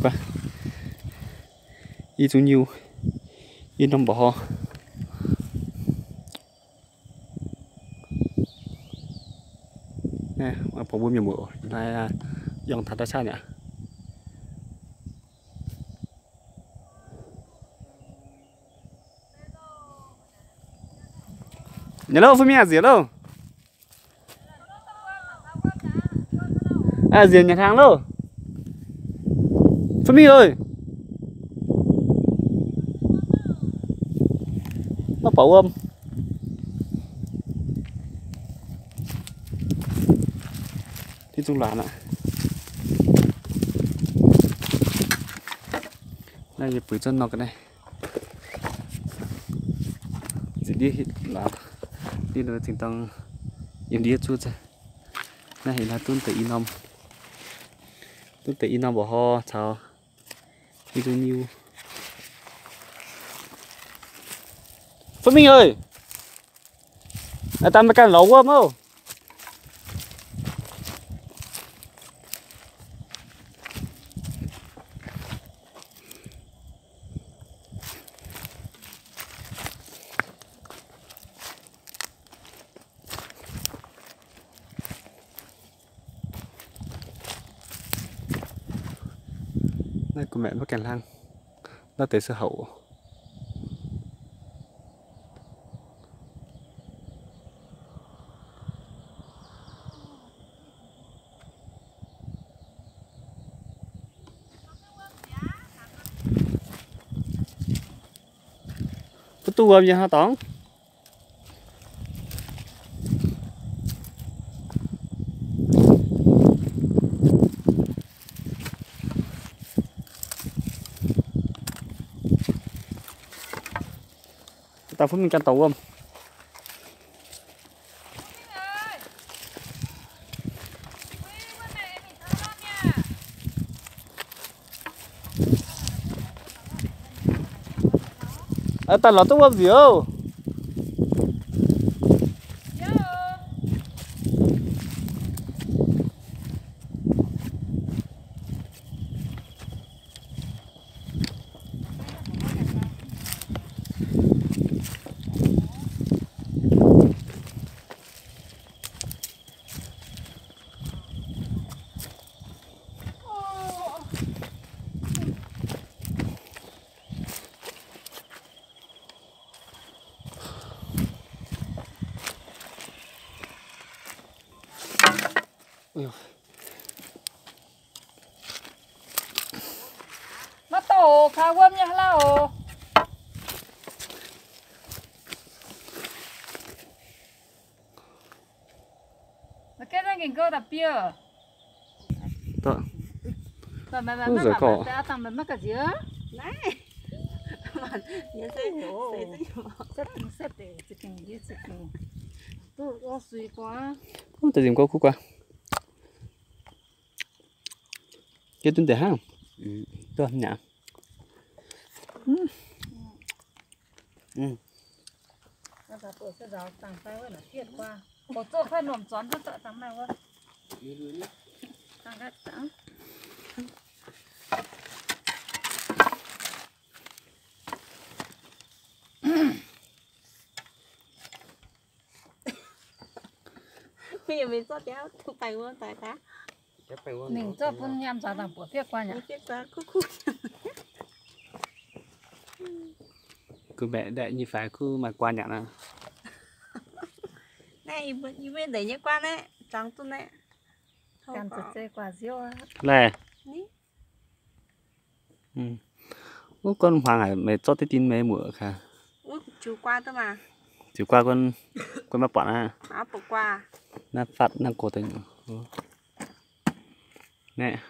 Guaax, i zungv nyei, i norm mba'hnoi. Naaiv, buatc mbuo mienh muoz naaiv, yangh taux daaih saah mi'aqv. Nyanc loh, Fun Mingh aqv, nziec loh. Aa, nziec nyanc hnaangx loh. Fun Mingh oc. Maiv buatc wuom. Div zungv laatc aqv. Naaiv yie buix zunv nor ga'naaiv. Zinh ndiev hitv laaix, ndiev nor zinh dangh yiem ndiev zuov zaqc. Naaiv heuc naaiv dunv deix i norm, dunv deix i norm mba'hnoi caux i zungv nyei. Fun Mingh oc, dangh meih ganh lorz wuom oc. Naaiv gu'maeqc maiv gaengh hlang, naaiv deix se houc. Mv duqv wuom yie hnangv dorngx. Dangh Fun Mingh ganh dorh wuom. Dangh lorz duqv wuom nziec oc. Maiv dorh oc, kaaix wuom nyei hlauv oc. Maiv gaengh naaiv nqengh gouv daaih bieqc. Maiv ga'nziex. Duqv deix nzimc gouv kuv guaax. Yie duqv deix hnangv. Duqv nyei. Ninh zorqv bun yam zaux dangh buoqc fiev guaax nyei. Kuv mbaeqc ndaeqc nyei faix kuv maaih guaax nyei aqv. Naaiv yie mbuo ndeic nyei guaax naaiv, zangx duqv naaiv. Laih. Wuov gunv hmuangx haic, meih zorqv deix dinh meih muoc kaaix. Ziux guaax gunv, gunv maiv buatc aqv. Naaiv fatv naaiv gox deix. Naaiv.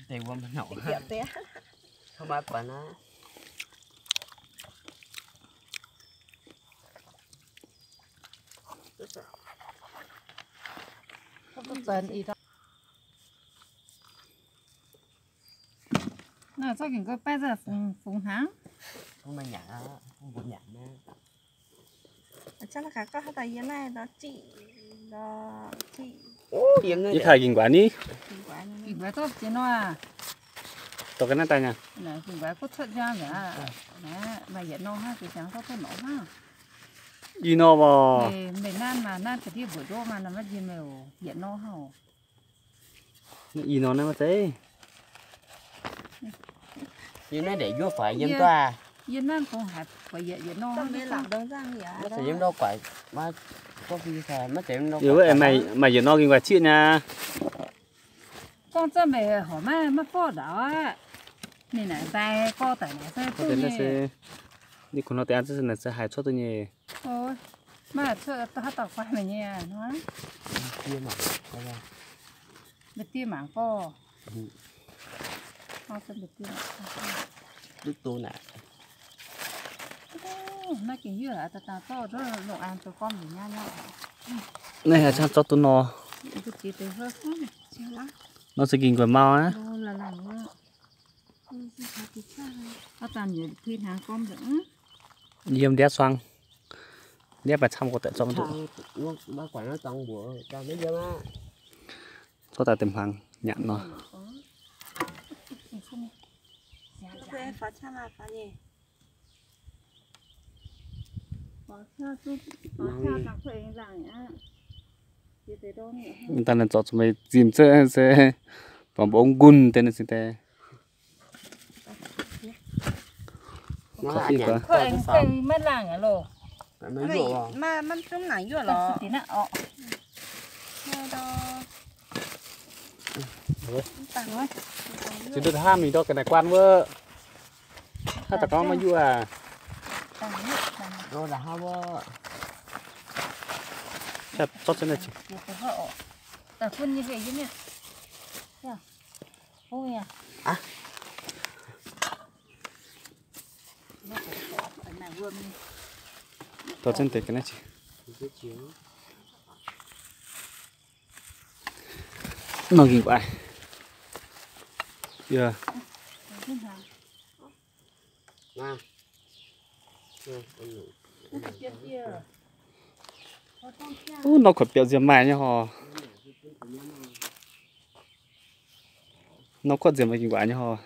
Deix wuom hnyouv. Tov maiv buatc naaiv. Zorqv ging nqoi baeqv fungx, fungx hnaangx. Yie kaaix ging nqoi ni. Ging nqoi zorqv jiex nor. Dorh ga'naaiv daaih nyei. Ging nqoi kuv cuotv njang nzengc aqv. Maaih yietc norm hnangv, jiex jangx zorqv duqv norm hnangv. Ih norm oc. Meih nanv maah, nanv ga'ndiev mbuoqc ndoqv maah, naaiv maiv njien meih oc, yietc norm hnangv oc. Ih norm naaiv maiv zeiz. Yie naaiv ndeic njuov faix yiem duqv. Yie nanv gong haiz buatc yietc, yietc norm hnangv. Maiv zeiz yiem ndau guaix, maiv zeiz yiem ndau guaix. Maaih yietc norm ging nqoi cieqv nyei. Gorngv zanc meih horpc maiv, maiv forv ndaauv aqv. Ninh naaic mbai gorx daic naaic se duqv nyei. Ninh kungx nor deix an ziex naaic se haiz cuotv duqv nyei. Maiv haiz cuotv haaix dauh guai meih nyei nor. Mba'dieh mangc gorx. Duqv do naaic. Naaiv gengh hiuv aqv, dangh dangh zorqv nzunc longc an zoux gormx nzengc nyei. Naaiv haiz camv zorqv duqv nor. Nor se ging nqoi mau aqv. Yiem ndiav suang. Ndiav baaix camv gorx daaih zorqv maiv duqv. Zorqv daaih deix hmangx nyanc nor. Daaih naaic zorqv zuqc meih zimh cuotv se, bangc mbuo ong nqunh deix naaiv zinh deix. Maiv laangh aqv loh. Maiv zungv nangc yuoqv lorqc. Zinh ndutv hnangv mingh ndortv ga'naaiv guanh wuov. Hnangv daaih gorngv maiv yuoqv aac. Zorqv cuotv naaiv jiex. Dorh zengv deix ga'naaiv jiex. Nor ging guaix. Yie. Uv, nor kuotv biauv nziemx maaih nyei hor. Nor kuotv nziemx maaih ging guaix nyei hor.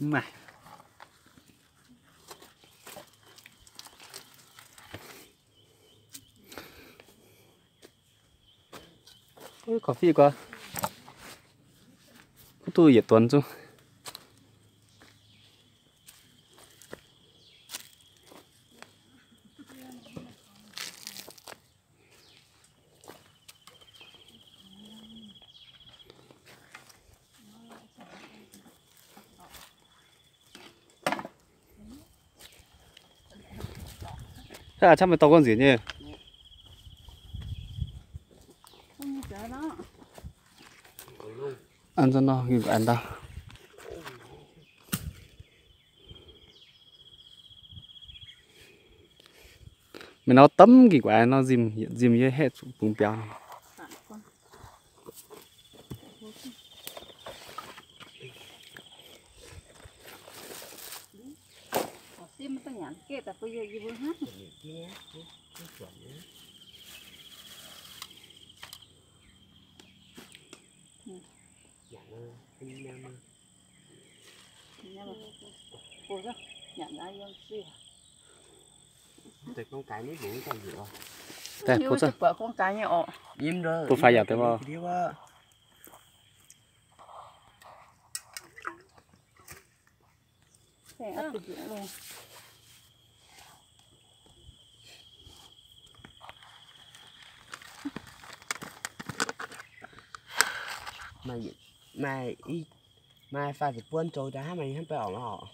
Mv maaih. Korv-fiqv gorx, kuv duqv yietc duonx zungv. Aav, camv meih dorh gorngv nziex nyei. An zunv nor, ging guaix ndaauv. Meih nor domh ging guaix nor nzimh, nzimh yie haeqv zuqc bungx biaux. Deix, bun faix yaac deix wuov. Maaih, maaih faah ziepc buonc zoux daaih hnangv, maaih hnangv baeqc orqc.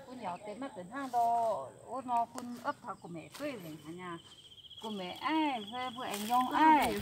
Bun yaac deix maiv deix hnangv ndor, wuov nor bun opv taux gu'maeqc dueiv nzengc haic nyei. Gu'maeqc aiv, mbuo aengx nyorng aiv.